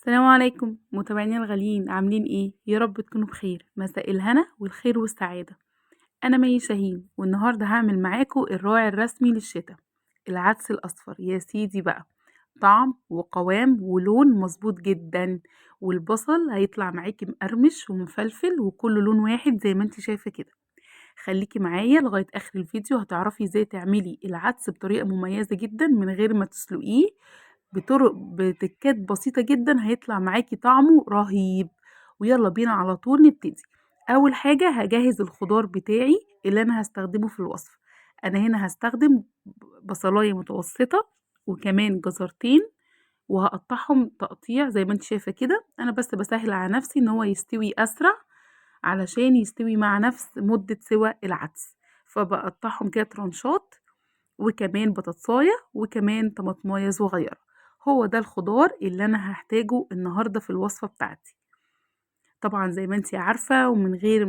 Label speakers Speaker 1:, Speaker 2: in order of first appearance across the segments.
Speaker 1: السلام عليكم متابعينا الغاليين، عاملين ايه؟ يا رب تكونوا بخير. مساء الهنا والخير والسعادة. انا مي شاهين، والنهارده هعمل معاكم الراعي الرسمي للشتاء، العدس الاصفر. يا سيدي بقى، طعم وقوام ولون مظبوط جدا، والبصل هيطلع معاكي مقرمش ومفلفل وكله لون واحد زي ما انت شايفه كده. خليكي معايا لغاية اخر الفيديو، هتعرفي ازاي تعملي العدس بطريقة مميزة جدا من غير ما تسلقيه، بطرق بتكات بسيطة جدا هيطلع معاكي طعمه رهيب. ويلا بينا على طول نبتدي. اول حاجة هجهز الخضار بتاعي اللي انا هستخدمه في الوصفة. انا هنا هستخدم بصلايه متوسطه وكمان جزرتين، وهقطعهم تقطيع زي ما انت شايفه كده. انا بس بسهل على نفسي ان هو يستوي اسرع علشان يستوي مع نفس مده سوى العدس، فبقطعهم كده ترانشات، وكمان بطاطسايه وكمان طماطمايه صغيرة. هو ده الخضار اللي انا هحتاجه النهارده في الوصفة بتاعتي. طبعا زي ما انتي عارفه ومن غير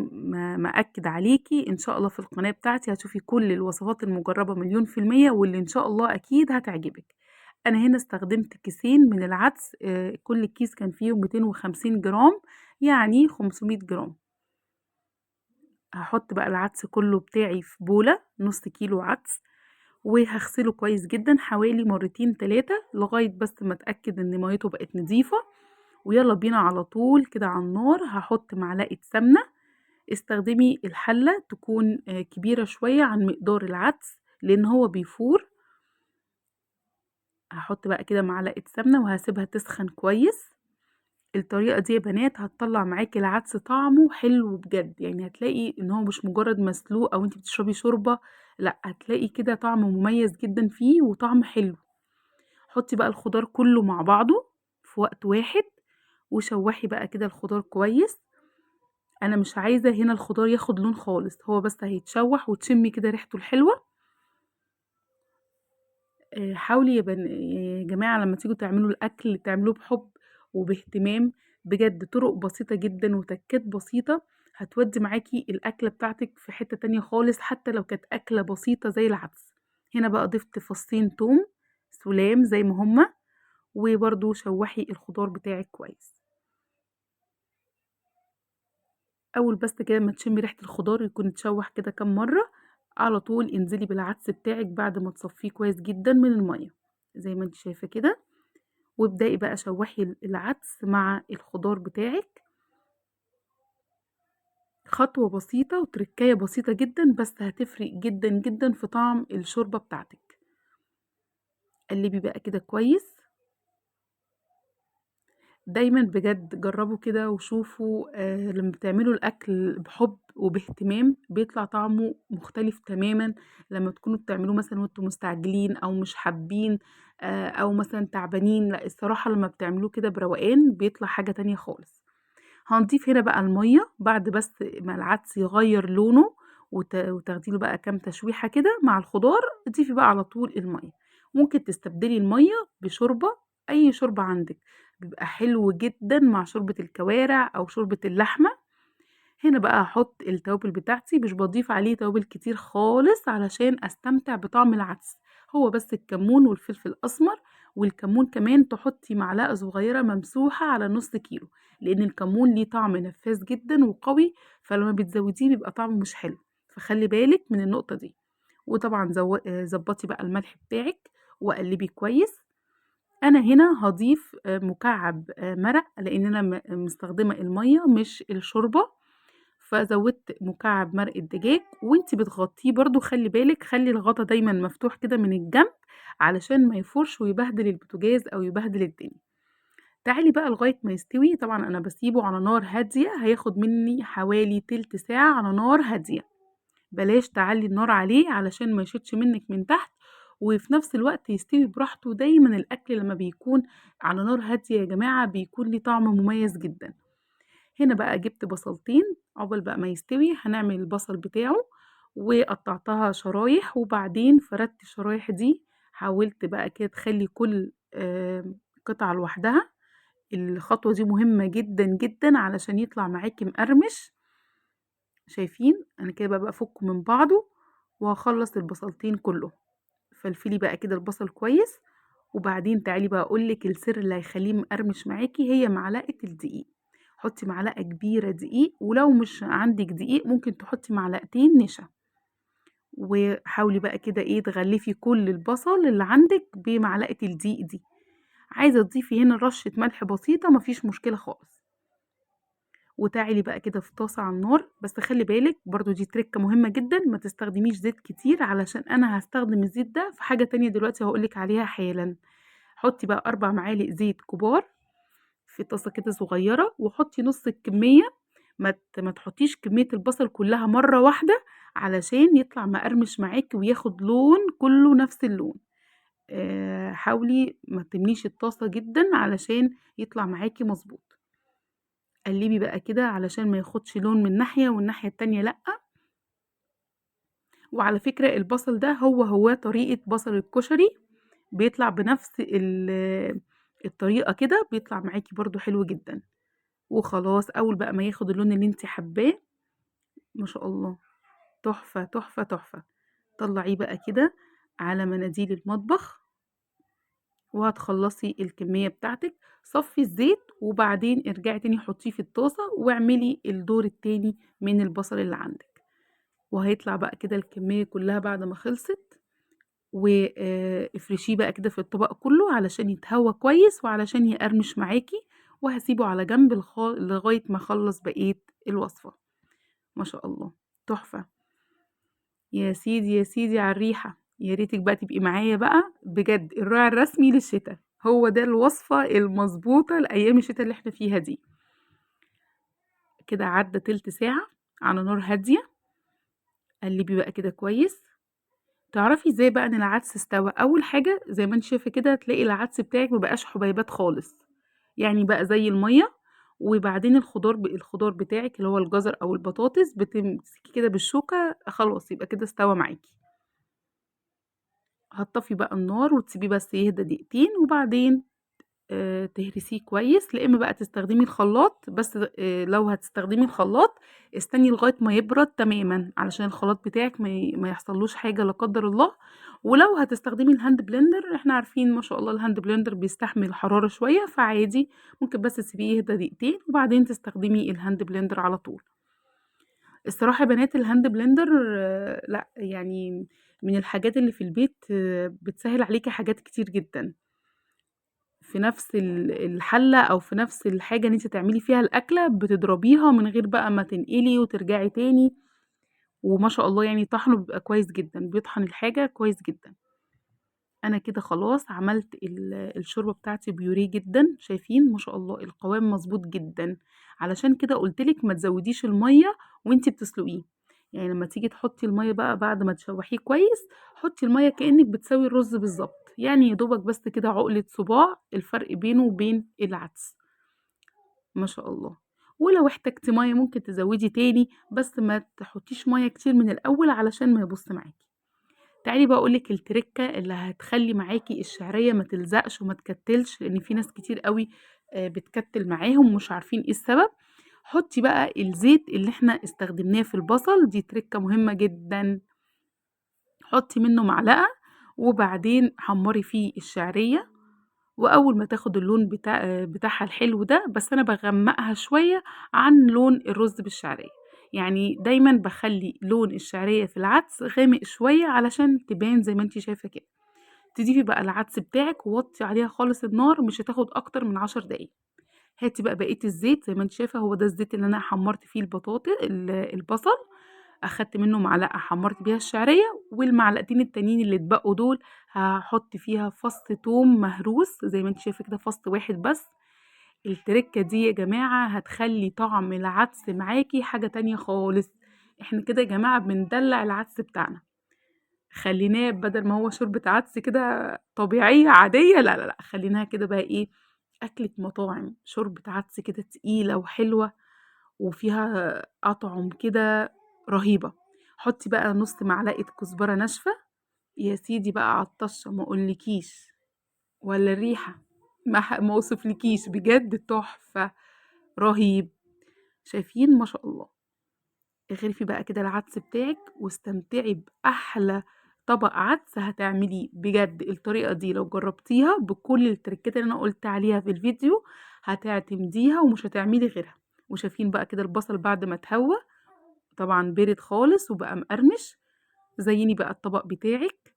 Speaker 1: ما اكد عليكي، ان شاء الله في القناة بتاعتي هتشوفي كل الوصفات المجربه 1,000,000%، واللي ان شاء الله اكيد هتعجبك. انا هنا استخدمت كيسين من العدس، كل كيس كان فيه 250 جرام، يعني 500 جرام. هحط بقى العدس كله بتاعي في بوله، نص كيلو عدس، وهغسله كويس جدا حوالي مرتين تلاتة لغاية بس ما اتأكد ان ميته بقت نظيفة. ويلا بينا على طول كده على النار. هحط معلقة سمنة. استخدمي الحلة تكون كبيرة شوية عن مقدار العدس لان هو بيفور. هحط بقى كده معلقة سمنة وهسيبها تسخن كويس. الطريقة دي يا بنات هتطلع معاكي العدس طعمه حلو بجد، يعني هتلاقي ان هو مش مجرد مسلوق او انتي بتشربي شوربة، لا هتلاقي كده طعم مميز جدا فيه وطعم حلو. حطي بقى الخضار كله مع بعضه في وقت واحد، وشوحي بقى كده الخضار كويس. انا مش عايزة هنا الخضار ياخد لون خالص، هو بس هيتشوح وتشمي كده ريحته الحلوة. حاولي يا جماعة لما تيجوا تعملوا الاكل تعملوه بحب وباهتمام بجد. طرق بسيطة جدا وتكات بسيطة هتودي معاكي الأكلة بتاعتك في حتة تانية خالص، حتى لو كانت أكلة بسيطة زي العدس. هنا بقى ضفت فصين توم سلام زي ما هما، وبرضو شوحي الخضار بتاعك كويس. أول بس كده ما تشمي ريحة الخضار يكون اتشوح كده كام مرة، على طول انزلي بالعدس بتاعك بعد ما تصفية كويس جدا من المية زي ما انت شايفة كده. وابدأي بقى شوحي العدس مع الخضار بتاعك. خطوة بسيطة وتركاية بسيطة جدا، بس هتفرق جدا جدا في طعم الشوربة بتاعتك. قلبي بقى كده كويس. دايما بجد جربوا كده وشوفوا، لما بتعملوا الأكل بحب وباهتمام بيطلع طعمه مختلف تماما. لما تكونوا بتعملوه مثلا وانتم مستعجلين أو مش حابين، أو مثلا تعبانين، لا الصراحة لما بتعملوه كده بروقان بيطلع حاجة تانية خالص. هنضيف هنا بقى المية بعد بس ما العدس يغير لونه وتاخديله بقى كام تشويحة كده مع الخضار. ضيفي بقى على طول المية. ممكن تستبدلي المية بشوربة، أي شوربة عندك، بيبقى حلو جدا مع شوربة الكوارع أو شوربة اللحمة. هنا بقى هحط التوابل بتاعتي، مش بضيف عليه توابل كتير خالص علشان أستمتع بطعم العدس، هو بس الكمون والفلفل الأسمر. والكمون كمان تحطي معلقة صغيرة ممسوحة على نص كيلو، لأن الكمون ليه طعم نفاذ جدا وقوي، فلما بتزوديه بيبقى طعمه مش حلو، فخلي بالك من النقطة دي. وطبعا ظبطي بقى الملح بتاعك وقلبي كويس. أنا هنا هضيف مكعب مرق، لأن أنا مستخدمة المية مش الشوربة، فزودت مكعب مرق الدجاج. وانتي بتغطيه برضو خلي بالك، خلي الغطا دايما مفتوح كده من الجنب علشان ما يفورش ويبهدل البوتاجاز او يبهدل الدنيا. تعالي بقى لغاية ما يستوي. طبعا انا بسيبه على نار هادية، هياخد مني حوالي تلت ساعة على نار هادية. بلاش تعلي النار عليه علشان ما يشدش منك من تحت، وفي نفس الوقت يستوي براحته. دايما الاكل لما بيكون على نار هادية يا جماعة بيكون ليه طعم مميز جدا. هنا بقى جبت بصلتين، عقبال بقى ما يستوي هنعمل البصل بتاعه، وقطعتها شرايح، وبعدين فردت الشرايح دي. حاولت بقى كده تخلي كل قطعة لوحدها. الخطوة دي مهمة جدا جدا علشان يطلع معاكي مقرمش. شايفين انا كده بقى بفكه من بعضه، وهخلص البصلتين كلهم. فلفلي بقى كده البصل كويس، وبعدين تعالي بقى أقول لِك السر اللي هيخلّيه مقرمش معاكِ، هي معلقة الدقيق. حُطّي معلقة كبيرة دقيق، ولو مش عندِك دقيق ممكن تحُطّي معلقتين نشا. وحاولي بقى كده إيه تغلّفي كل البصل اللي عندِك بمعلقة الدقيق دي. عايزة تضيفي هنا رشة ملح بسيطة ما فيش مشكلة خالص. وتعالي بقى كده في طاسة على النار، بس خلّي بالِك برضه دي ترِكّة مهمة جدًا، ما تستخدميش زيت كتير علشان أنا هاستخدم الزيت ده في حاجة تانية دلوقتي هاقول لِك عليها حالًا. حُطّي بقى 4 معالق زيت كبار في طاسة كده صغيرة، وحُطّي نُص الكمية، ما تحطّيش كمية البصل كلها مرة واحدة علشان يطلع مقرمش معاكِ وياخد لون كله نفس اللون. حاولي ما تمليش الطاسة جدًا علشان يطلع معاكِ مضبوط. قلّبي بقى كده علشان ما ياخدش لون من ناحية والناحية التانية لأ. وعلى فكرة البصل ده هو طريقة بصل الكشري، بيطلع بنفس الطريقة كده، بيطلع معاكِ برضه حلو جدًا. وخلاص أول بقى ما ياخد اللون اللي أنتِ حاباه، ما شاء الله تحفة، تحفة، تحفة. طلّعيه بقى كده على مناديل المطبخ، وهتخلّصي الكمية بتاعتِك. صفّي الزيت وبعدين ارجعي تاني حطيه في الطاسة، واعملي الدور التاني من البصل اللي عندِك. وهيطلع بقى كده الكمية كلها بعد ما خلصت. و افرشيه بقى كده في الطبق كله علشان يتهوى كويس وعلشان يقرمش معاكِ. وهاسيبه على جنب لغاية ما أخلّص بقية الوصفة. ما شاء الله تحفة. يا سيدي يا سيدي على الريحة، يا ريتِك بقى تبقي معايا بقى بجد. الراعي الرسمي للشتا، هو ده الوصفة المضبوطة لأيام الشتا اللي إحنا فيها دي. كده عدى تلت ساعة على نار هادية. قلّبي بقى كده كويس. تعرفي إزاي بقى إن العدس استوى؟ أول حاجة زي ما أنتِ شايفة كده تلاقي العدس بتاعِك ما بقاش حبيبات خالص، يعني بقى زي المَيّة. وبعدين الخضار بتاعِك اللي هو الجزر أو البطاطس بتمسكي كده بالشوكة، خلاص يبقى كده استوى معاكِ. هتطفي بقى النار وتسيبيه بس يهدى دقيقتين، وبعدين تهرسيه كويس. لا إما بقى تستخدمي الخلاط، بس لو هتستخدمي الخلاط استني لغاية ما يبرد تمامًا علشان الخلاط بتاعِك ما يحصلوش حاجة لا قدر الله. ولو هتستخدمي ال hand blender، إحنا عارفين ما شاء الله ال hand blender بيستحمل الحرارة شوية، فعادي ممكن بس تسيبيه يهدى دقيقتين وبعدين تستخدمي ال hand blender على طول. الصراحة يا بنات ال hand blender لأ، يعني من الحاجات اللي في البيت بتسهل عليكِ حاجات كتير جدًا. في نفس الحلة أو في نفس الحاجة اللي أنتِ تعملي فيها الأكلة بتضربيها من غير بقى ما تنقلي وترجعي تاني. وما شاء الله يعني طحنه بيبقى كويس جدًا، بيطحن الحاجة كويس جدًا. أنا كده خلاص عملت الشوربة بتاعتي بيوريه جدًا، شايفين ما شاء الله القوام مضبوط جدًا. علشان كده قُلت لِك ما تزوديش المَيّة وأنتِ بتسلقيه، يعني لما تيجي تحطي المَيّة بقى بعد ما تشوحيه كويس، حطي المَيّة كأنِك بتسوي الرز بالضبط، يعني يا دوبك بس كده عقلة صباع الفرق بينه وبين العدس. ما شاء الله. ولو احتجتي مَيّة ممكن تزودي تاني، بس ما تحطيش مَيّة كتير من الأول علشان ما يبوظش معاكِ. تعالي بقى أقول لِك التركة اللي هتخلي معاكِ الشعرية ما تلزقش وما تكتلش، لأن في ناس كتير قوي بتكتل معاهم ومش عارفين إيه السبب. حطي بقى الزيت اللي احنا استخدمناه في البصل، دي تركة مهمة جدا. حطي منه معلقة وبعدين حمري فيه الشعرية، وأول ما تاخد اللون بتاعها الحلو ده، بس أنا بغمقها شوية عن لون الرز بالشعرية، يعني دايما بخلي لون الشعرية في العدس غامق شوية علشان تبان زي ما انتي شايفة كده. تضيفي بقى العدس بتاعك ووطي عليها خالص النار، مش هتاخد أكتر من 10 دقايق. هاتي بقى بقية الزيت زي ما انت شايفة، هو ده الزيت اللي أنا حمرت فيه البصل، أخدت منه معلقة حمرت بيها الشعرية، والمعلقتين التانيين اللي اتبقوا دول هحط فيها فص توم مهروس زي ما انت شايفة كده، فص واحد بس. التركة دي يا جماعة هتخلي طعم العدس معاكي حاجة تانية خالص. احنا كده يا جماعة بندلع العدس بتاعنا، خليناه بدل ما هو شوربة عدس كده طبيعية عادية، لا لا لا، خليناها كده بقى ايه، أكلة مطاعم، شوربة عدس كده تقيلة وحلوة وفيها أطعم كده رهيبة. حطي بقى نص معلقة كزبرة ناشفة يا سيدي بقى على الطشة، ما اقولكيش ولا الريحة، ما اوصفلكيش بجد، تحفة رهيب. شايفين ما شاء الله. اغرفي بقى كده العدس بتاعك واستمتعي بأحلى طعم. طبق عدس هتعمليه. بجد الطريقة دي لو جربتيها بكل التركات اللي أنا قُلت عليها في الفيديو هتعتمديها ومش هتعملي غيرها. وشايفين بقى كده البصل بعد ما اتهوى طبعًا بارد خالص وبقى مقرمش. زيّني بقى الطبق بتاعِك.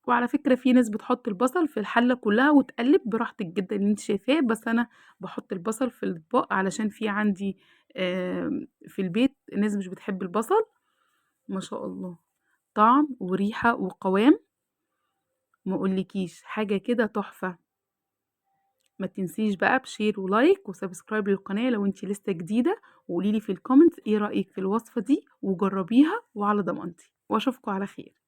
Speaker 1: وعلى فكرة في ناس بتحط البصل في الحلة كلها وتقلب براحتك جدًا اللي أنتِ شايفاه، بس أنا باحط البصل في الأطباق علشان في عندي في البيت ناس مش بتحب البصل. ما شاء الله طعم وريحة وقوام ما أقولكيش، حاجة كده تحفة. ما تنسيش بقى ب share و like و subscribe للقناة لو انتي لسه جديدة، وقوليلي في ال comment ايه رأيك في الوصفة دي، وجربيها وعلى ضمانتي، واشوفكم على خير.